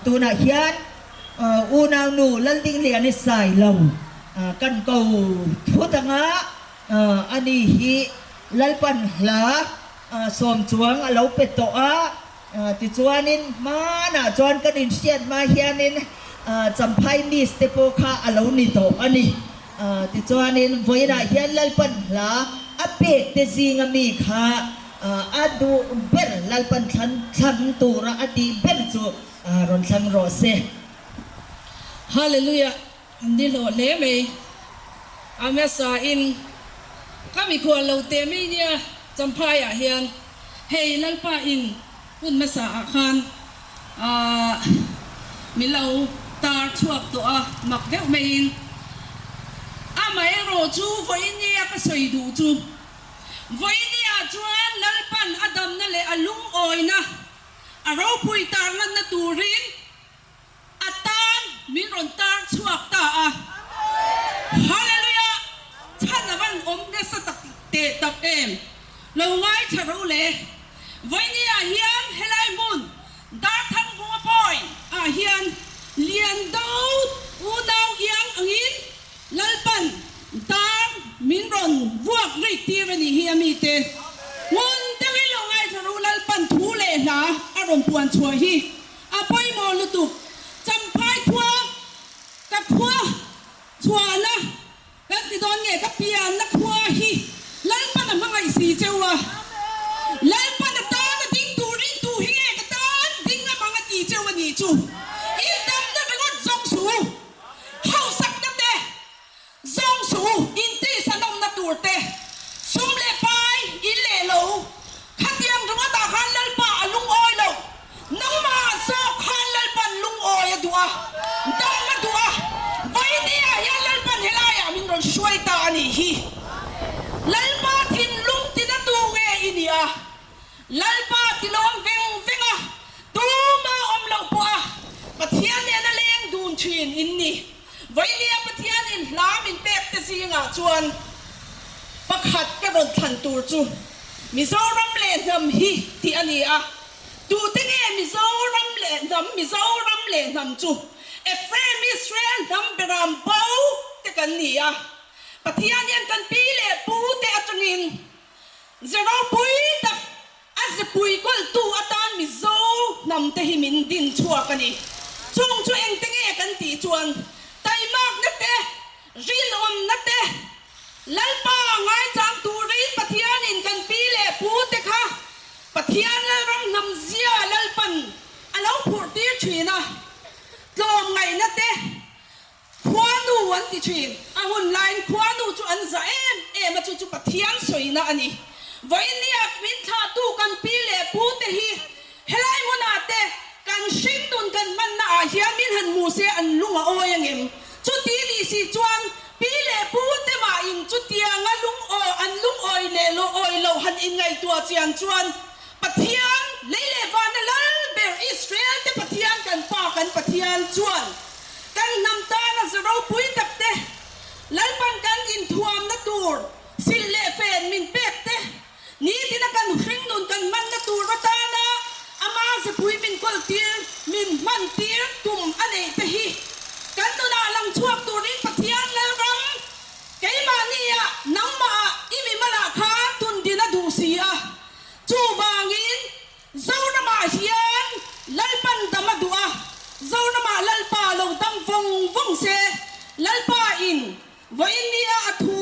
Tunah hian unaunu Laldingliani Sailo kan ko thut anga ani hi Lalpan hla sawm chuang a lo pe tawh a. Tichuanin hmanah chuan kan inhriat hma hianin Champhai Miss te pawh kha a lo ni tawh a ni. Tichuanin vawiinah hian Lalpan hla a pek te zinga mi kha a duh ber Lalpan thlan thlang tura a tih ber chu rawn thlang rawh se. Hallelujah an ni hlawh hle mai. Amasa in ka mikhual lo teh mai nia Champhai ah hian hei Lalpa in hun hmasa ah khan aah min lo tar chhuak tawh a mak deuh mai in amaherawh chu vawiin a ka sawi duh chu vawiin ah chuan Lalpan a damna leh a lungawina a ropui tarlanna turin A tan min rawn tar chhuak ta a. Hallelujah! Chhan a van awm nasa tak teh tak em? Lo ngaithla ro le. Vawinia hian helai hmun Darthangunga Point ah hian Liando unau iang angin Lalpan dar min rawn vuak rik tir a nih hi a mite. Ngun deuhin lo ngaithla ro Lalpan thu leh hla a rawn puan chhuah hi. A pawimawh lutuk. Champhai khua ka khua chhuahna kan ti dawn nge ka pianna khua hi Lalpan a hmangaih si cheu a. Lalpan a tan a ding turin tu hi nge ka tan ding a mang a ti cheu a nih chu. In damna ringawt zawng suh u. Hausakna te Zawng suh u, intih sanawmna tur te, sum leh pai in leh lo. Khatiang ringawtah khan Lalpa a lungawi lo. Nangmah zawk khan Lalpan lungawi a duh a, dam a duh a. Vawinia hian Lalpan helaiah min rawn hruai ta a nih hi. Lalpa thinlung tina tu nge i nih a? Lalpa tilawm veng veng a, tuma awm loh pawh a Pathian nena leng dun thin in ni. Vawinia Pathianin hla min pek te zingah chuan pakhat ka rawn thlan tur chu Mizoram leh hnam hi tih a ni a. Tute nge Mizoram leh hnam Mizoram leh hnam chu Ephraim Israel hnam beram bo te kan ni a. Pathian hian kan pi leh pu te atangin Ze ropui tak a zepui kawlhtu atan Mizo hnam te hi min din chhuak a ni. Chung chu engte nge kan tih chuan taimakna te, rinawmna te, Lalpa ngaichang turin Pathianin kan pi leh pu te kha Pathian Lalram hnam zia Lalpan a lo phurh tir thin a, tlawmngaihna te, Khuanu an ti thin. A hun laiin khuanu chu an za em em a, chu chu Pathian sawina a ni. Vawinia min thlahtu kan pi leh pu te hi helai hmunah te kan hringnun kan hmanna ah hian min han hmu se an lung a awi angem? Chuti nih si chuan pi leh pu te mahin chutianga lung aw an lungawi leh lo awi loh han inngaihtuah chian chuan Pathian lei leh vana lal ber Israel te Pathian kan Pa kan Pathian chuan Kan hnam tana za ropui tak te, Lalpan kan inthuamna tur silh leh fen min pek te, nitina kan hringnun kan hmanna tur atana ama zepui min kawltir, min hmantir tum a neih te hi kan nunah lang chhuak turin Pathian Lalram keimahnia nangmahah i mimalah khan tundin a duh si a. Chuvangin Zoramah hian Lalpan dam a duh a, Zoramah Lalpa lo dam vawng vawng se, Lalpa in vawiin nia a thu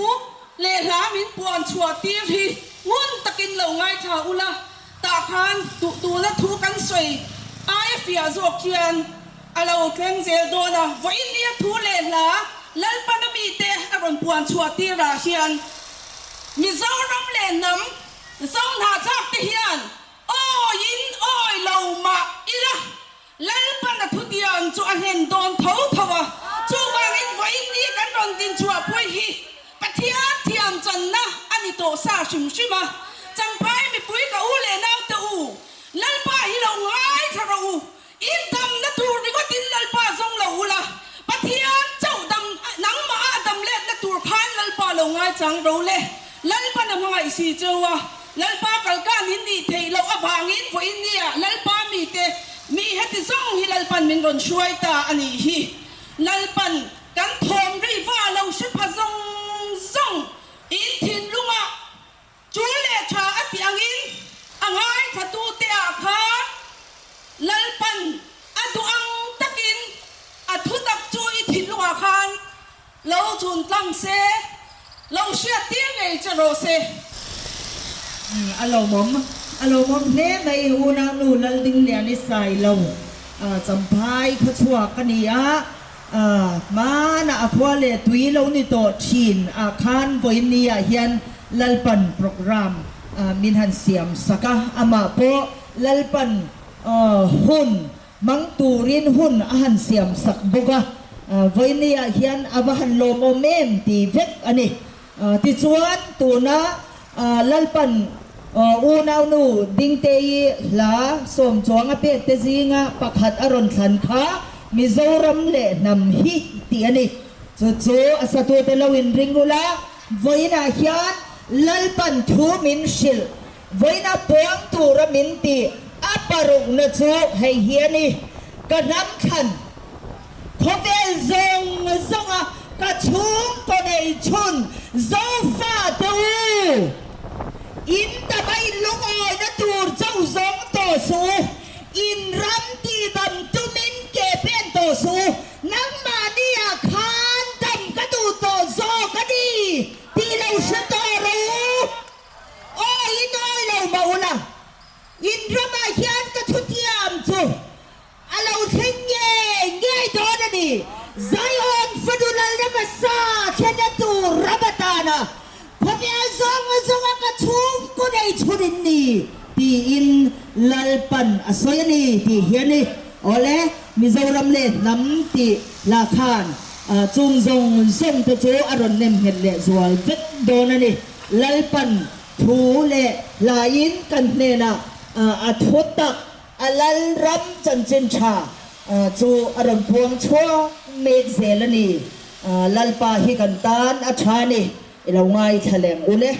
leh hla min puan chhuah tir hi ngun takin lo ngaithla ula, tah khan duh tuna thu kan sawi aia fiah zawk hian a lo thleng zel dawn a, vawiin nia thu leh hla Lalpan a mite a rawn puan chhuah tirah hian Mizoram leh hnam Zohnahthlak te hian awiin awi lo mah ila, Lalpan a thutiang chu a hlen dawn tho tho a. Chuvangin vawiin ni kan rawn dinchhuahpui hi Pathian thiam channa a ni tawh sa hrim hrim a. Champhai mipui ka u leh naute u, Lalpa hi lo ngaithla rawh u. In damna tur ringawtin Lalpa zawng lo ula, Pathian chauh dam nangmah a dam letna tur khan Lalpa lo ngaichang ro le. Lalpan a hmangaih si cheu a, Lalpa kalkan in nih theih loh avangin vawiin nia Lalpa mite Mi heti zawng hi Lalpan min rawn hruai ta a nih hi. Lalpan kan thawm ri va lo hre pha zawng zawng in thinlungah tul leh tha a tih angin a ngaithlatute ah khan Lalpan a duh ang takin a thutak chu i thinlungah khan Lo chhun tlang se, lo hriat tir ngei che rawh se. A lawmawm, a lawmawm hle mai Unau-nu Laldingliani Sailo Champhai khawchhuak ka ni a, hmanah a khua leh tui lo ni tawh thin ah khan vawiin ah hian Lalpan programme min han siam sak a, amah pawh Lalpan hun Hmang turin hun a han siam sak bawk a, vawinia hian a va han lawmawm em ti vek a ni. Tichuan tuna Lalpan unaunu Dingtei hla sawmchuang a pek te zinga pakhat a rawn thlan kha Mizoram leh hnam hi tih a ni. Chu chu a satute lo inring ula, vawiinah hian Lalpan thu min hrilh Vawiina puang tura min tih a parukna chu hei hi a ni, Ka hnam thlan khawvel zawng zawnga ka chhungkaw nei chhun Zofate u, in dama in lungawina tur chauh zawng tawh suh u, in ram tihdam tumin ke pen tawh suh u, nangmahni ah khan dam ka duh tawh zawk a ni tih lo hre tawh rawh u. Aw i nawi lo mah ula, in ramah hian ka thutiam chu a lo thleng ngei ngei dawn a ni. Zion fanu Lalrama sa thlenna tur ram atana khawvel zawng zawnga ka chhungkaw nei chhun in ni tiin Lalpan a sawi a ni tih hi a ni. Awle, Mizoram leh hnam tih lah khan chung zawng zawng te chu a rawn nem nghet leh zual vek dawn a ni. Lalpan thu leh hlaiin kan hnenah a thu tak a Lalram chanchin tha chu a rawn puang chhuak mek zel a ni. Lalpa hi kan tan a tha a ni, i lo ngaithla lem u le.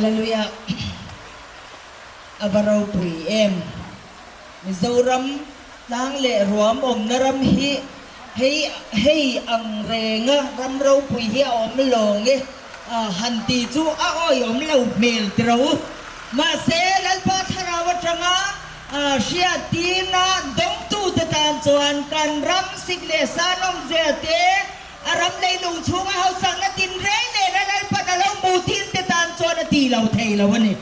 Hallelujah A va ropui em. Mizoram tlang leh ruam awmna ram hi hei hei ang renga ram ropui hi a awm lawng e han ti chu a awihawm lo hmel tiro. Mahse Lalpa Thlarau atanga hriattirna dawngtute tan chuan kan ram sik leh san awmzia te, A ram leilung chhunga hauchakna tinreng nena Lalpan a lo hmu thin te tan chuan a ti lo thei lo a ni.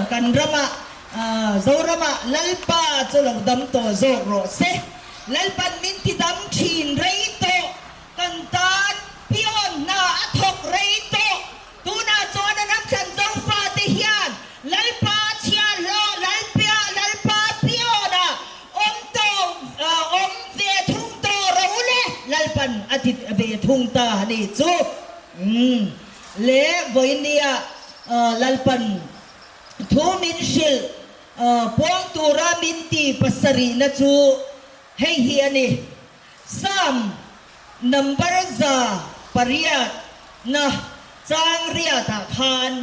Kan ramah, Zoramah Lalpa chu lo dam tawh zawk rawh se. Lalpan min ti dam thin rei tawh, kan tan pion hna a thawk rei tawh. Tunah chuan a ram thlan Zofate hian Lalpa chhiahhlawh Lalpia Lalpa piona awm tawh awm ve thung tawh rawh u le Lalpan a ti ve thung ta a nih chu. Umm le vawinia Lalpan thu min hrilh puang tura min ti pasarihna chu hei hi a ni. Psalm number 8 na chang riatah khan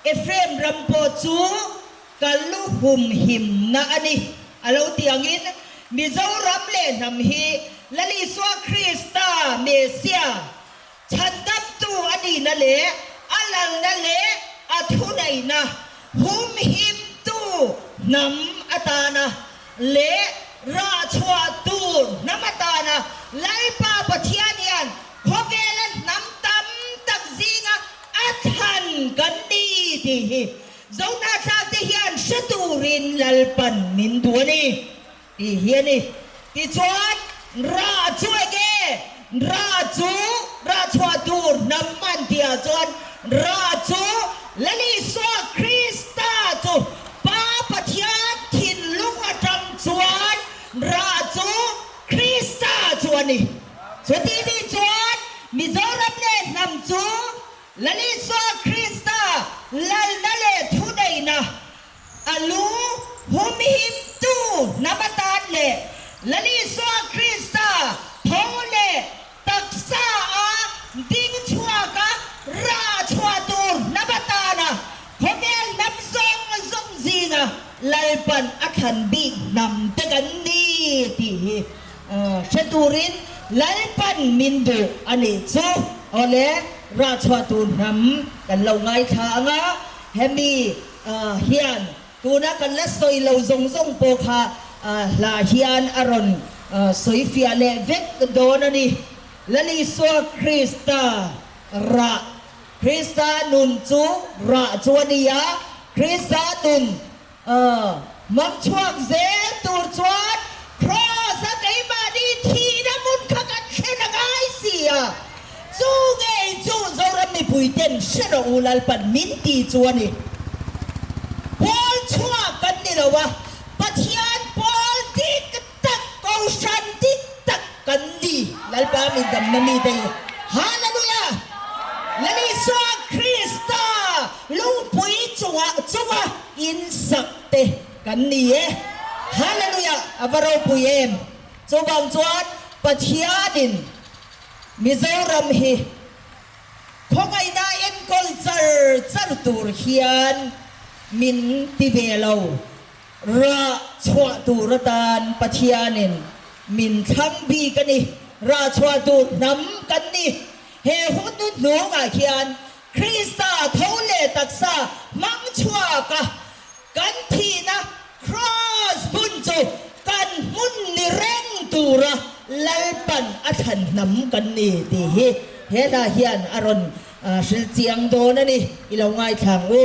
Ephraim ram pawh chu ka lu humhimna a ni a lo ti angin Mizoram leh hnam hi Lal Isua Krista Messiah Chhandamtu a nihna leh a lalna leh a thuneihna humhimtu hnam atana leh rahchhuah tur hnam atana Lalpa Pathian hian khawvela hnam tam tak zinga a thlan kan ni tih hi Zohnahthlakte hian hre turin Lalpan min duh a ni. Tih hi a ni. Tichuan, rah chu enge? Rah chu rah chhuah tur hnam an tihah chuan rah chu Lal Isua Krista chu Pa Pathian thinlung atang chuan rah chu Krista chu a ni. Chuti nih chuan Mizoram leh hnam chu Lal Isua Krista lalna leh thuneihna A lu humhimtu hnam atan leh Lal Isua Krista tho leh taksa a ding chhuak a rah chhuah tur hnam atana khawvel hnam zawng zawng zinga Lalpan a thlan bik hnam te kan ni tih hi hre turin Lalpan min duh a nih chu. Awle, rah chhuah tur hnam kan lo ngaithla ang a, hemi hian tuna kan la sawi lo zawng zawng pawh kha hla hian a rawn sawi fiah leh vek dawn a ni. Lal Isua Krista rah, Krista nun chu rah chu a ni a, Krista nun hmang chhuak zel tur chuan Kraws a keimahni thihna hmun kha kan thlen a ngai si a, chu ngei chu Zoram mipui ten hre rawh u Lalpan min ti chu a ni. Pawl chhuak kan ni lo a, Pathian pawl dik tak, Kohhran dik tak kan ni. Lalpa min damna mite hi Hallelujah! Lal Isua Krista lungpui chungah chunga insak te kan ni e. Hallelujah! A va ropui em! Chuvang chuan Pathianin Mizoram hi khawngaihna enkawl char char tur hian min ti ve lo. Rah chhuah tur atan Pathianin min thlang bik a ni. Rah chhuah tur hnam kan ni. He hun hnuhnungah hian Krista tho leh taksa hmang chhuak a, kan thihna Kraws hmun chu kan hmun ni reng tura Lalpan a thlan hnam kan ni tih hi he hla hian a rawn hril chiang dawn a ni. I lo ngaithla ang u.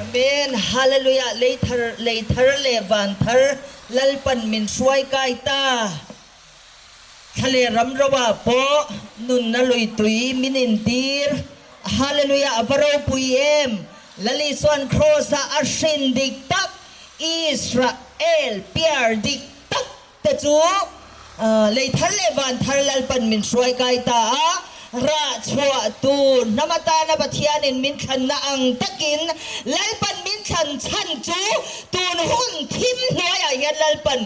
Amen Hallelujah lei thar lei thar le van thar Lalpan min hruai kai ta thlale ram roa pawh nunna lui tui min in tir Hallelujah a va ropui em Lali chuan cross a a hrin dik tak Israel piar dik tak te chu lei thar leh van thar Lalpan min hruai kai ta a, rah chhuah tur hnam atana Pathianin min thlanna ang takin Lalpan min thlan chhan chu tun hun thim hnuaiah hian Lalpan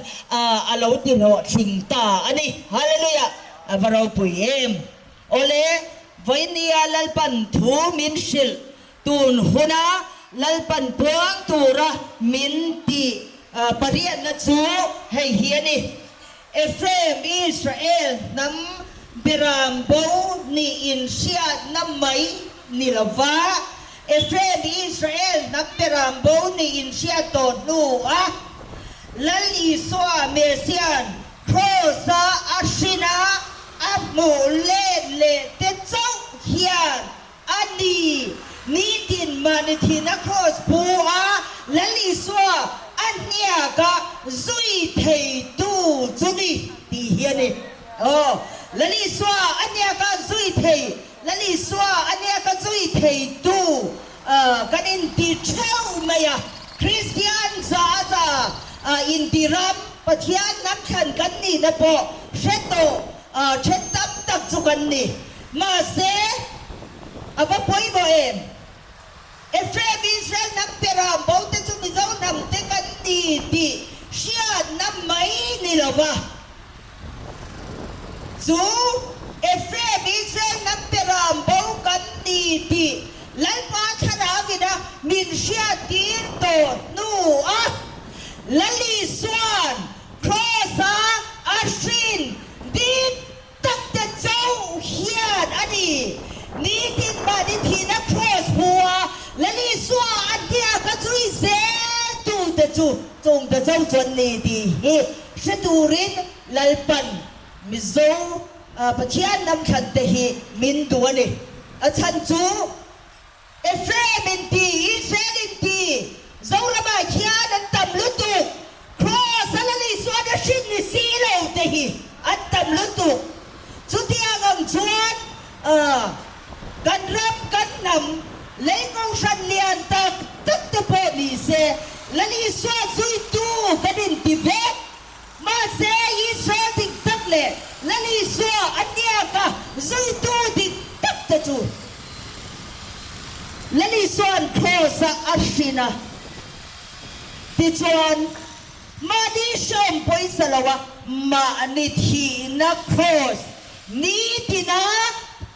a lo ti hlawhtling ta a ni. Hallelujah! A va ropui em! Awle, vawinia Lalpan thu min hrilh Tun huna Lalpan puang tura min tih pariatna chu hei hi a ni, Ephraim, Israel hnam beram bo nih inhriatna mai ni lova, Ephraim, Israel hnam beram bo nih inhriat tawh hnuah Lal Isua Messian Kraws-a a hrin a, a hmuh let leh te chauh hian A ni, nitin mahni thihna kraws pu a Lal Isua a hniaka zui theitu chu ni tih hi a ni. Aw, Lal Isua a hniaka zui thei, Lal Isua a hniaka zui theitu kan inti theuh mai a. Kristian za a za inti ram Pathian hnam thlan kan nihna pawh hre tawh then tam tak chu kan ni. Mahse, a va pawimawh em? Ephraim Israel hnam pera bote chu Mizo hnamte kan ni tih hriatna mai ni lo va. Chu Ephraim Israel hnam pera bo kan ni tih Lalpa Thlarauin a min hriattir tawh hnu a Lali chuan Kraws-a a hrin dik Tak te chauh hian a ni. Nitin mahni thihna kraws hmu a, Lal Isua a hniak a zui zel tu te chu chung te chauh chuan ni tih hi hre turin Lalpan Mizo Pathian hnamthlan te hi min duh a ni. A chhan chu Ephraim in ti, Israel in ti, Zoramah hian an tam lutuk, Kraws a la Isuan a hrin ni si lo te hi an tam lutuk. Chutiang ang chuan kan ram, kan hnam, lei kohhran lian tak tak te pawh ni se, Lal Isua zuitu kan inti vek. Mahse, Israel dik tak leh Lal Isua a hniaka zuitu dik tak te chu Lal Isua'n Kraws-ah a hrin a. Tichuan, mahni hreawm pawisa loa mahni thihna Kraws nitina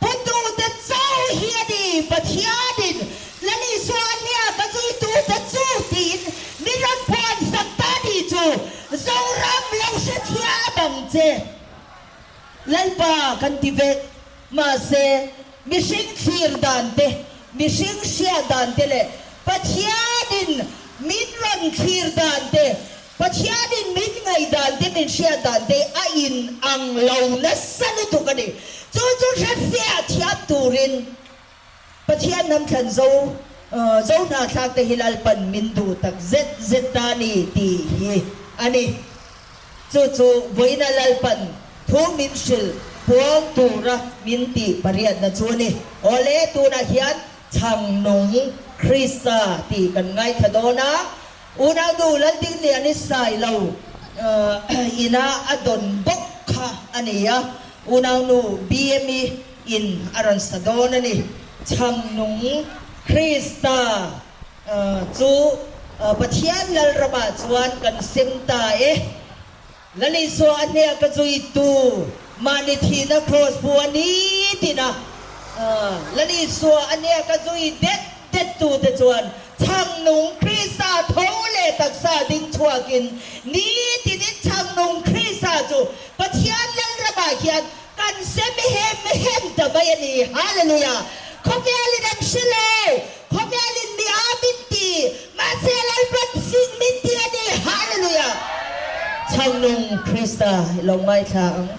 putute chauh hi a ni, Pathianin Lal Isua a hniaka zuitute chu tiin min rawn puansak ta ni chu Zoram lo hrethiam ang che. Lalpa kan ti vek. Mahse, mihring thlir dan te, mihring hriat dan te leh Pathianin min rawn thlir dan te, Pathianin min ngaihdan te, min hriat dan te a in ang lo nasa lutuk a ni. Chu chu hrefiah thiam turin Pathian hnam thlan zo zo hnahthlak te hi Lalpan min duh tak zet zet ta ni tih hi a ni. Chu chu vawiina Lalpan thu min hrilh puang tura min tih pariatna chu a ni. Awle, tunah hian chhang nung Krista tih kan ngaithla dawn a, unau nu Laldingliani Sailo ina a dawn bawk kha a ni a, unau nu BME in a rawn sa dawn a ni. Chhang nung Krista chu Pathian Lalramah chuan kan sem ta e. Lalisua a hniah ka zuitu mahni thihna kraws bu a ni tina Lalisua a hniah ka zui det det tute chuan chhang nung Krista tho leh taksa ding chhuakin nitinin chhang nung Krista chu Pathian Lalramah hian Kan sem hem hem ta mai a ni. Hallelujah! Khawvelin an hre lo, khawvelin mi a min ti, mahse Lalpan fing min ti a ni. Hallelujah! Chhangnung Krista i lo ngaithla ang.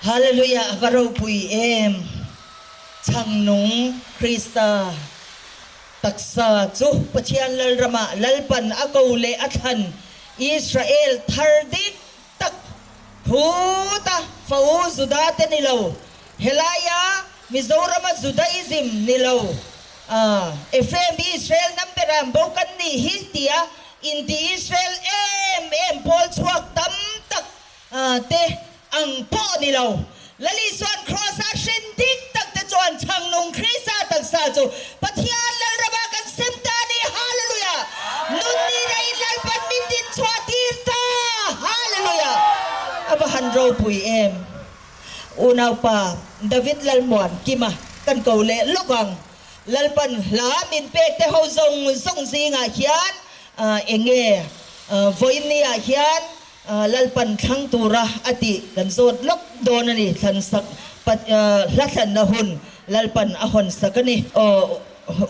Hallelujah a va ropui em! Chhang nung Krista taksa chu Pathian Lalramah Lalpan a ko leh a thlan Israel thar dik tak khuta fa u Juda te ni lo, helaia Mizorama Judaism ni lo, Ephraim Israel hnam beram bo kan nih hi tia inti Israel em em pawl chhuak tam tak te ang pawh ni lo. Lali chuan Kraws-a hrin dik tak te chuan chhangnung Krista taksa chu Pathian Lalrama kan sem ta a ni. Hallelujah! Nunni rei Lalpan min din chhuah tir ta! Hallelujah! A va han ropui em! Unaupa David Lalmuan Kima kan ko leh lawk ang. Lalpan hla min pek te ho zawng zawng zingah hian eng nge vawiinniah hian Lalpan thlang tura a tih kan zawt lawk dawn a ni. Thlan sak hla thlanna hun Lalpan a hawn sak a ni. Aw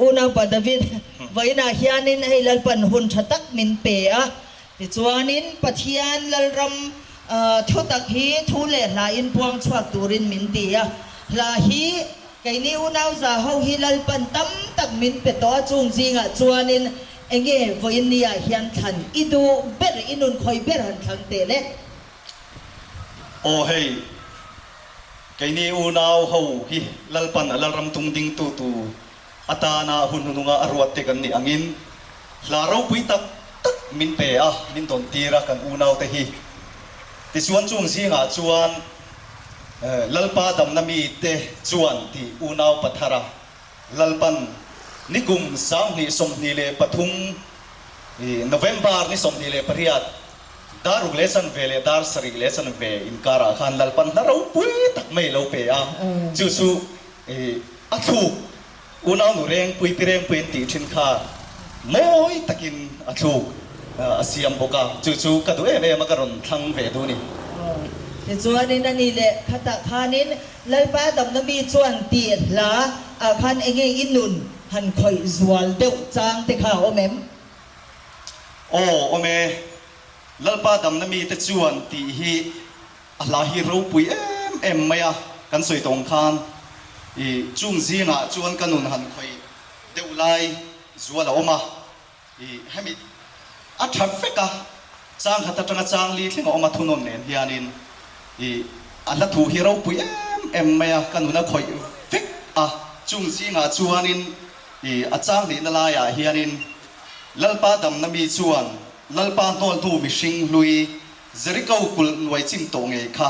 unaupa David, vawiinah hianin hei Lalpan hun tha tak min pe a, tichuanin Pathian Lalram thutak hi thu leh hla in puang chhuak turin min ti a. Hla hi keini unau za ho hi Lalpan tam tak min pe tawh a, chung zingah chuanin Enge vawiin ni ah hian thlan i duh ber, i nun khawi ber han thlang teh le? Aw hei, keini unau ho hi Lalpan a Lalram tung ding tu tu atana hun hnununga a ruat te kan nih angin hla ropui tak tak min pe a, min dawn tir a kan unau te hi. Tichuan chung zingah chuan Lalpa damna mite chuan tih unau pathara Lalpan nikum 2023 i November ni 28 dar ruk leh chanve leh dar sarih leh chanve inkarah khan Lalpan hla ropui tak mai lo pe a, chu chu i a thluk unau nu rengpui pi rengpui an tih thin kha mawi takin a thluk a siam bawk a, chu chu ka duh em em a ka rawn thlang ve duh a ni. Tichuanin a ni leh khatah khanin Lalpa damna mi chuan tih hla ah khan enge i nun han khawih zual deuh chang te kha a awm em? Aw, awm e. Lalpa damna mi te chuan tih hi a hla hi ropui em em mai a, kan sawi tawng khan i chung zingah chuan ka nun han khawih deuh lai zual a awm a. I hemi a tha vek a, chang khat atanga chang li thleng a awm a thunawn nen hianin i a hla thu hi ropui em em mai a, ka nun a khawih vek a, chung zingah chuanin i a chang hnihna laiah hianin Lalpa damna mi chuan Lalpa hnawl hnu mihring hlui Jeriko kulh nuai chim tawh ngei kha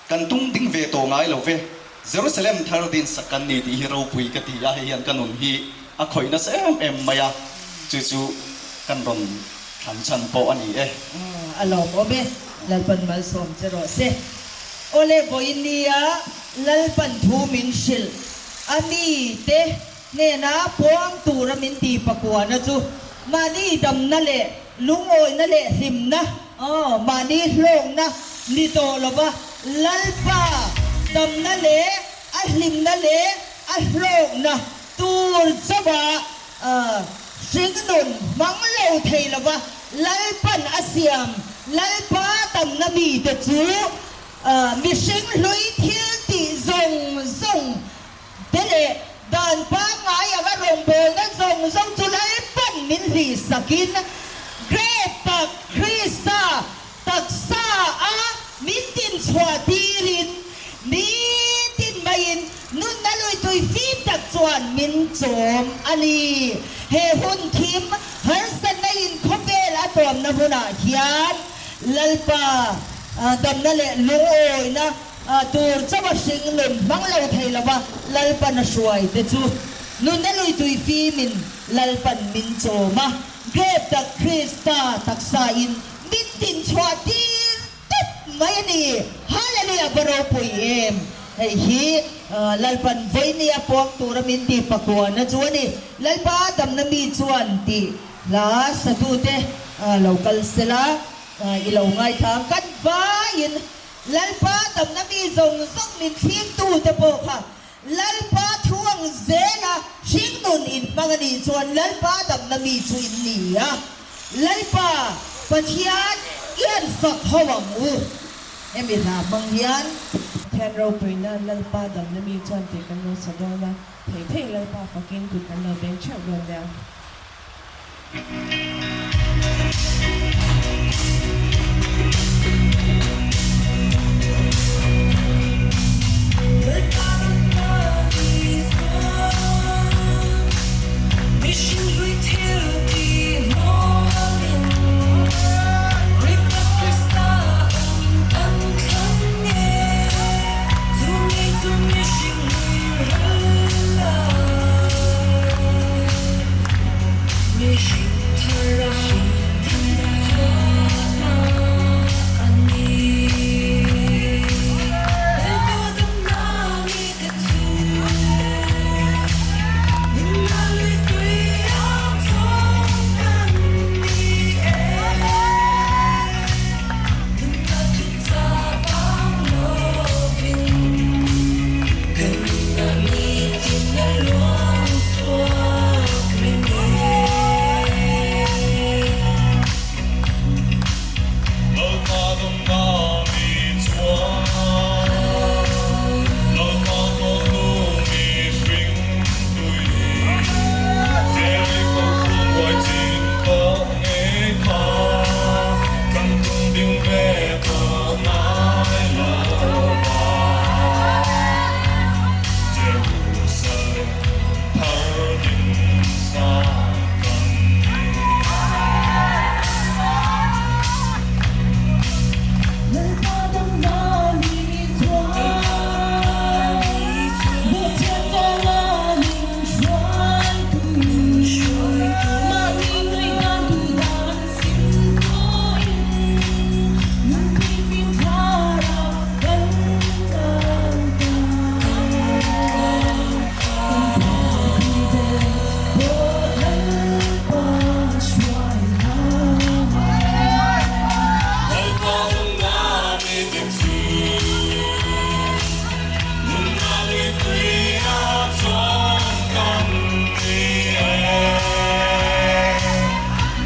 kan tung ding ve tawh ngai lo ve, Jerusalem thar din sak kan ni tih hi ropui ka ti a, hei hian ka nun hi a khawih nasa em em mai a, chu chu kan rawn thlan chhan pawh a ni e. A lawmawm e, Lalpan malsawm che rawh se. Awle vawiin nia Lalpan thu min hrilh a mi te hnena puang tura min ti pakuana chu mahni damna leh Lungawihna leh hlimna, aw, mahni hlawkna ni tawh lova Lalpa damna leh a hlimna leh a hlawkna tur chauha hringnun hmang lo thei lova Lalpan a siam Lalpa damna mite chu mihring hlui thil tih zawng zawng Te leh dan pangngai anga rawngbawlna zawng zawng chu Lalpan min hlih sakin Grape tak Krista taksa a min tinchhuah tirin nitin maiin nunna lui tui fim tak chuan min chawm a ni. He hun thim harsatna in khawvel a tuamna hunah hian Lalpa damna leh lungawina Tur chauh a hring nun hmang lo thei lova Lalpan a hruai te chu nunna lui tui fimin Lalpan min chawm a, Grape tak Krista taksa in min din chhuah tir tawp mai a ni. Hallelujah va ropui em! Hei hi Lalpan vawinia puang tura min ti pakuana chu a ni. Lalpa damna mi chuan tih hla satute lo kal sela i lo ngaithla ang kan vaiin. Lalpa damna mi zawng zawng min thlirtute pawh kha Lalpa thu ang zela hringnun in hmang a nih chuan Lalpa damna mi chu in ni a, Lalpa Pathian i han fak ho ang u. Hemi hla hmang hian. Pathian ropui nan Lalpa damna mi chuan tih kan lo sa dawn a, thei thei Lalpa fakin kut kan lo beng theuh dawn nia. Lalpa damna mi chuan mihring hlui thil ti hmawlin Kripa Krista awm kan thlang nge chu ngei chu mihring hlui ral la mihring thar a thar a ni Lalpa damna mi te chu nunna lui tui ang chawm kan ni e nunna chu chak ang lovin kan nunna mi tin a luang chhuak reng e. Lalpa damna mi chuan Lalpa tawlnu mi hring tui Jericho khuang huai chin tawh ngei kha Kan tum ding ve tawh ngai lo va Jerusalem thar ding sa kan ni. Lalpa damna ni chuan bawhchhiat vanga min hruaitu mahni ngaihdan duh dan sim pawhin nunpui fing thlarau kan tlang ta. Kan phawi te pawh Lalpa hruai la. Lalpa damna mi te chu nunna lui tui a chuan kan ni e.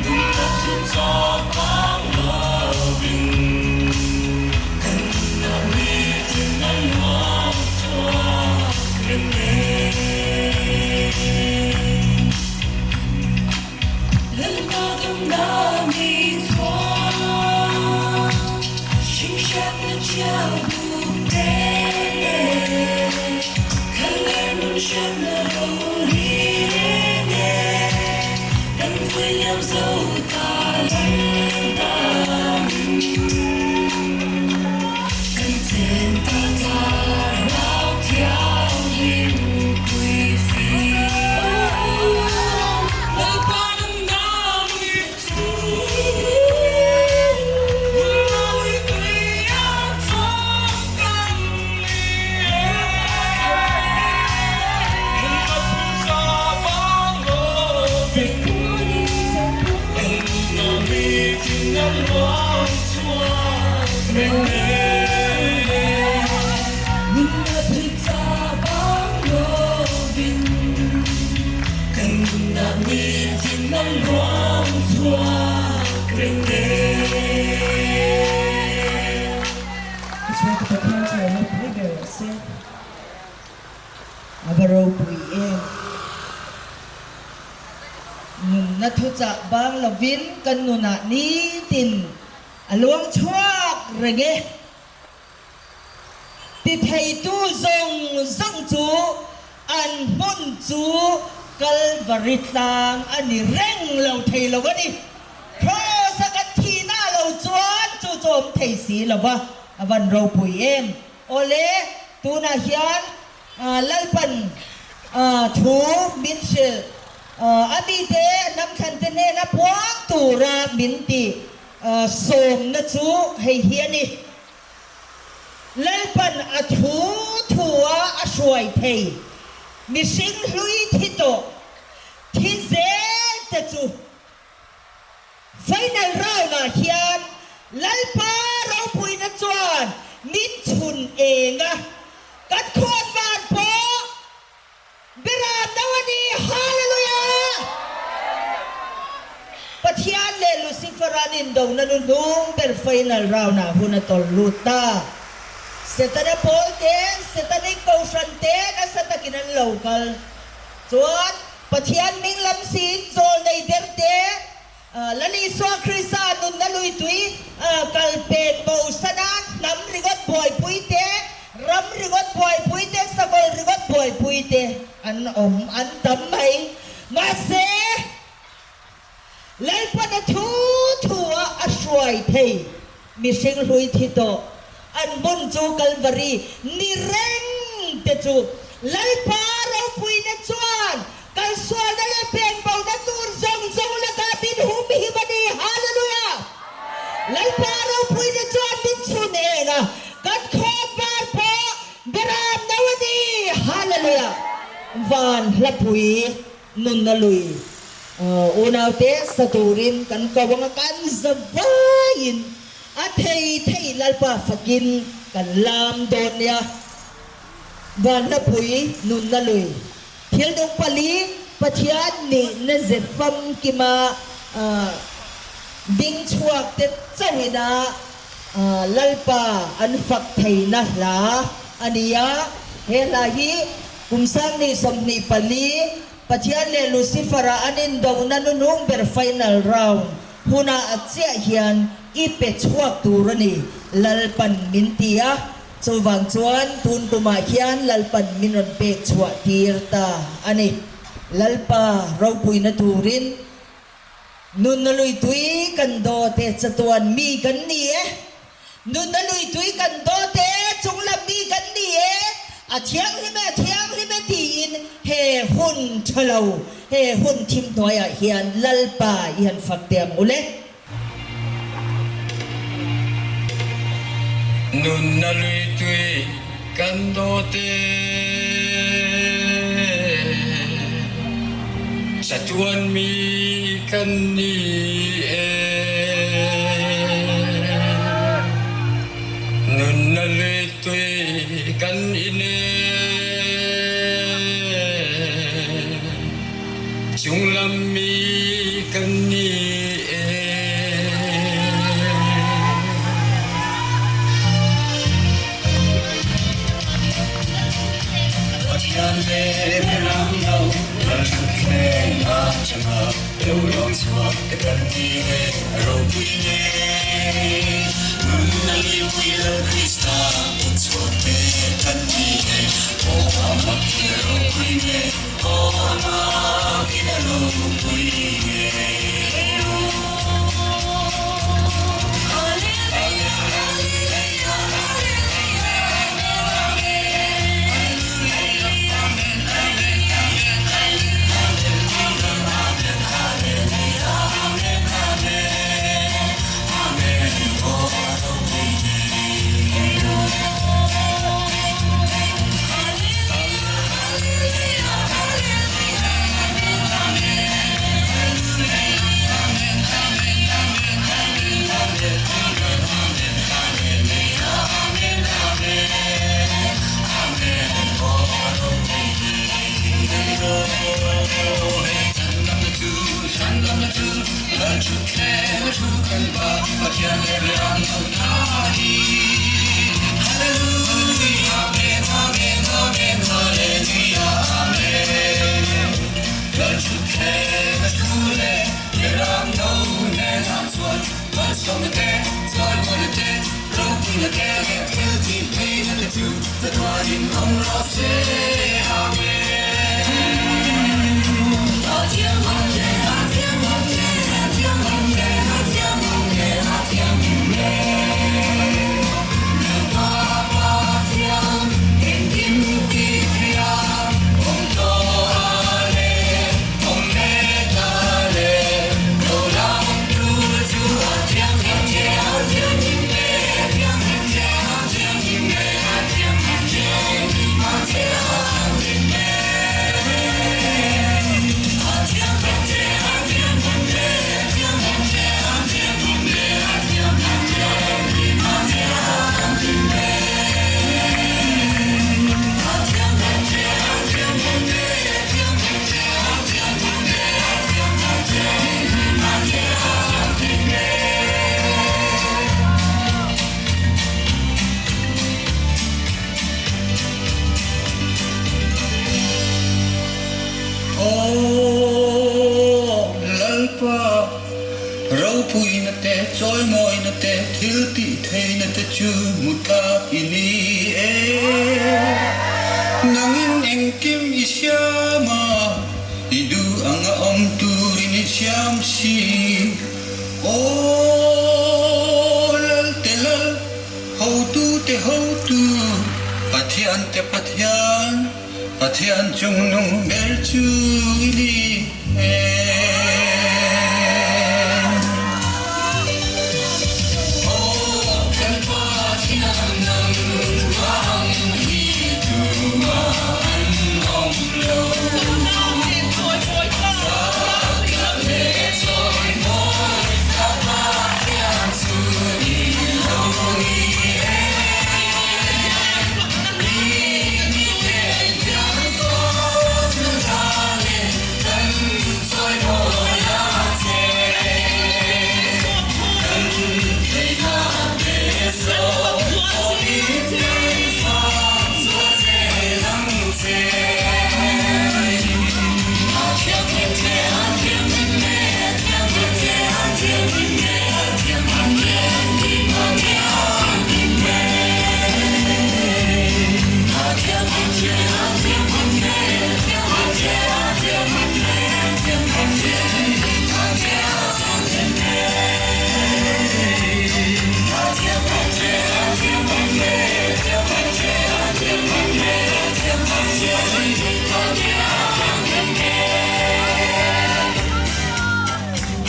Nunna chu chak ang lovin kan nunna mi tin a luang chhuak reng e. Lalpa damna mi chuan hring hriatna chiang duh reng e. Kan ler nun hriatna ro ri reng e. Kan vui liam zo ta lal dan. Kan chen ta thlarau thianghlim pui fi. Lalpa damna mi chu nunna lui tui a chuan kan ni e. Nunna thu za vang lovin kan nunna mi tin a luang chhuak reng e. Nunna thu za vang lovin kan nunna mi tin a luang chhuak reng e. Tichuan ka Pathian chu lo ropui ber rawh se. A va ropui em! Nunna thuchah bang lovin kan nunah nitin a luang chhuak reng e. Ti theitu zawng zawng chu an hmun chu Kalvari tlang a ni reng lo thei lo a ni. Kraws a kan thihna lo chuan chu chu awm thei si lo va, a van ropui em! Awle, tunah hian Lalpan thu min hrilh, a mite hnamthlan te hnena puang tura min ti sawmna chu hei hi a ni. Lalpan a thu thua a hruai thei, mihring hlui thi tawh, thi zel te chu Final round ah hian Lalpa ropuina chuan min chhun eng a, kan khawn van pawh Beram no a ni. Hallelujah! Pathian leh Lucifer an indona nu hnung ber final round ah hun a tawlh lut ta. Setana pawl te, Setanic Kohhran te nasa takin an lo kal. Chuan Pathian hming lam siin zawl nei der te, Lal Isua Krista nunna lui tui kal pen bo sana hnam ringawt buaipui te, ram ringawt buaipui te, sakawlh ringawt buaipui te an awm an tam mai. Mahse, Lalpana thu thu a a hruai thei mihring hlui thi tawh an hmun chu Kalvari ni reng te chu Lalpa ropuina chuan kalsualna leh penbona tur zawng zawng lakah min humhim a ni. Hallelujah! Lalpa ropuina chuan min chhun eng a, kan khawm var pawh beram no a ni. Hallelujah! Van hlapui Nunna lui unaute sa turin kan ko ang a, kan za vaiin a thei thei Lalpa fakin kan lam dawn nia. Vanlapui nunna lui thil dawng pali Pathian nihna ze famkima ding chhuak te chauhina Lalpa an fak theihna hla a ni a, he hla hi Kum 2024, Pathian leh Lucifer-a an indona nunung ber final round hunah a chiah hian i pe chhuak tur a ni, Lalpan min ti a, chuvang chuan tun kumah hian Lalpan min rawn pek chhuah tir ta a ni. Lalpa ropuina turin nunna lui tui kan dawte chatuan mi kan ni e. Nunna lui tui kan dawt e, chunglam mi kan ni e, a thianghlim e, a thianghlim e tiin he hun tha lo, he hun thim hnuaiah hian Lalpa i han fak teh ang u le. Nunna lui tui kan dawt e, chatuan mi kan ni e. Nunna lui tui kan in e, chunglam mi kan ni e. Pathian le ram lo ral thleng a changa lo lawng chhuak te kan ni e ropui ne nunna luipui Lal Krista kut chhuak te kan ni e aw amak in a ropui ne aw amak in a ropui ne. thil tih theihna te chu hmu tlak i ni e. Nangin engkim i siam a, i duh anga awm turin i siam si. Aw Lalte Lal, hotute hotu, Pathiante Pathian, Pathian chungnung ber chu i ni e. Aw kan Pathian nang vang hi tumah an awm lo.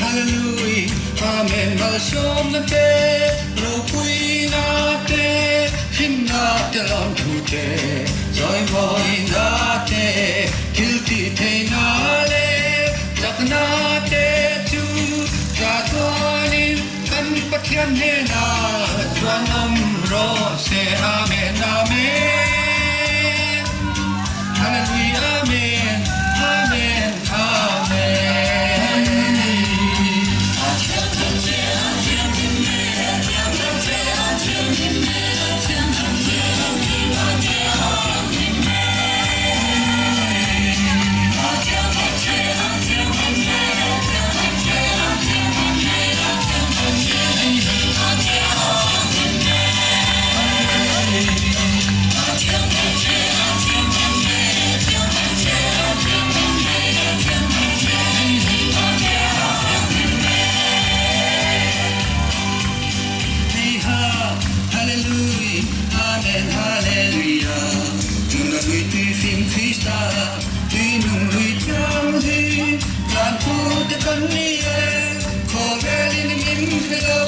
Hallelujah, Amen, Malsawmna te, ropuina te, hlimna te lawmthu te, chawimawina te, thil tih theihna leh chakna te chu tla chuanin kan Pathian hnenah chuan awm rawh se. Amen, Amen. Hallelujah, Amen, Amen, Amen. Heiha, Hallelujah, Amen, Hallelujah. Nuna lui tui fim Krista, tui nung lui thianghlim, tlan tu te kan ni e, khawvelin min hre lo,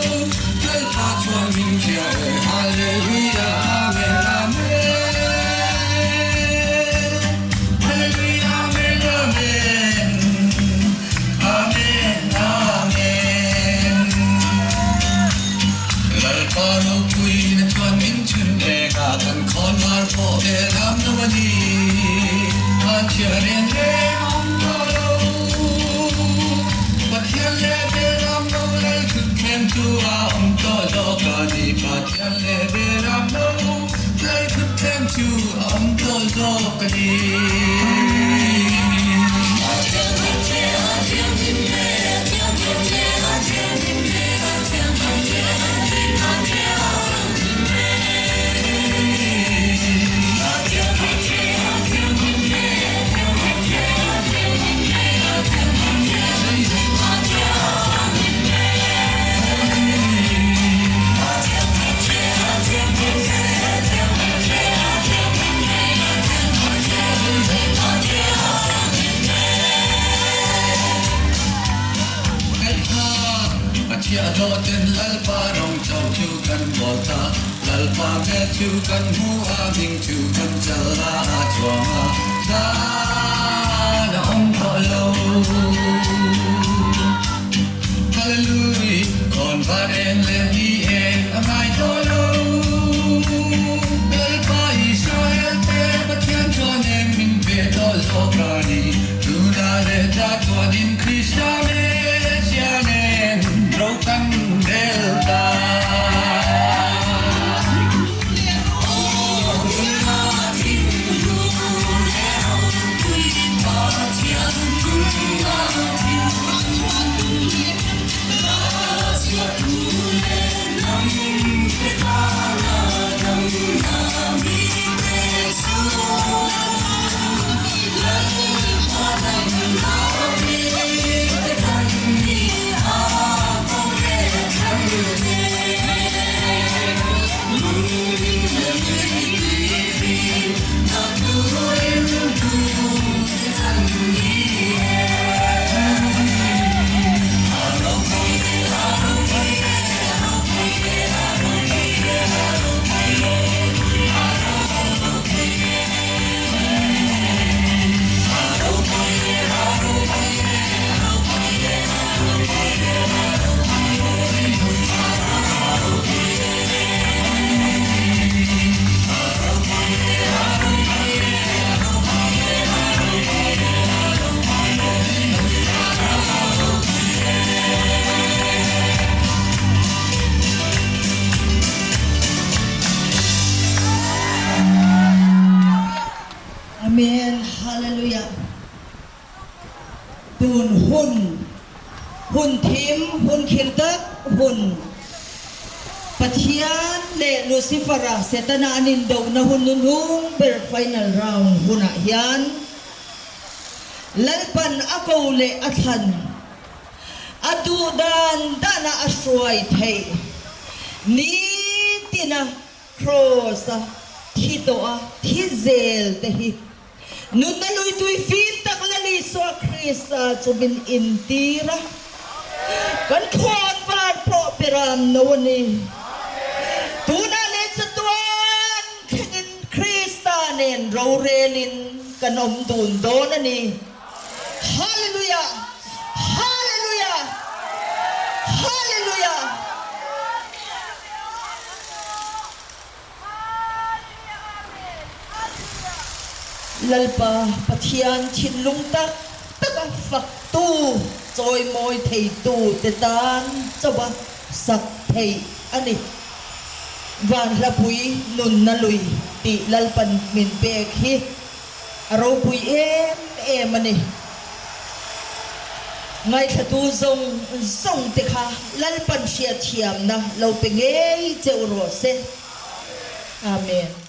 Lalpa chuan min hria e, Hallelujah, Amen, Amen. Hallelujah, Amen, Amen. Amen, Amen. Lalpa ropuina chuan min chhun eng a, kan khawn mar pawh ve lam lo a ni. An chhia reng reng a awm tawh lo. Pathian leh Beram lo lal thut thleng chu a awm tawh zawk a ni. Pathian leh Beram lo lal thut thleng chu a awm tawh zawk a ni. Chhiahhlawhten Lalpa rawng cho chu kan bawl ta, Lalpa hmel chu kan hmu a, hming chu kan chal a, a chuang a, zan a awm tawh lo. Hallelujah, khawn var eng leh ni eng a ngai tawh lo. Lalpa Israel te Pathian chuan eng min pe tawh zawk a ni. Tuna leh tla chuanin Krista Messiah nen ro kan rel ta. Amen Hallelujah Tun hun hun thim hun khir tak hun Pathian leh Lucifer-a Setana an indohna hun hnuhnung ber final round hunah hian Lalpan a ko leh a thlan a duh dan danah a hruai theih nitina Kraws-a thi tawh a thi zel te hi nunna lui tui fim tak Lal Isua Krista chu min intir a, kan khawn var pawh beram no a ni. Tunah leh chatuan thlengin Krista nen rorelin kan awm dun dawn a ni. Hallelujah! Hallelujah! Hallelujah! Lalpa Pathian thinlung tak taka faktu, chawimawi theitu te tan chauha sak theih a ni. Vanhlapui nunna lui tih Lalpan min pek hi a ropui em em a ni. Ngaithlatu zawng zawng te kha Lalpan hriatthiamna lo pe ngei cheu rawh se. Amen.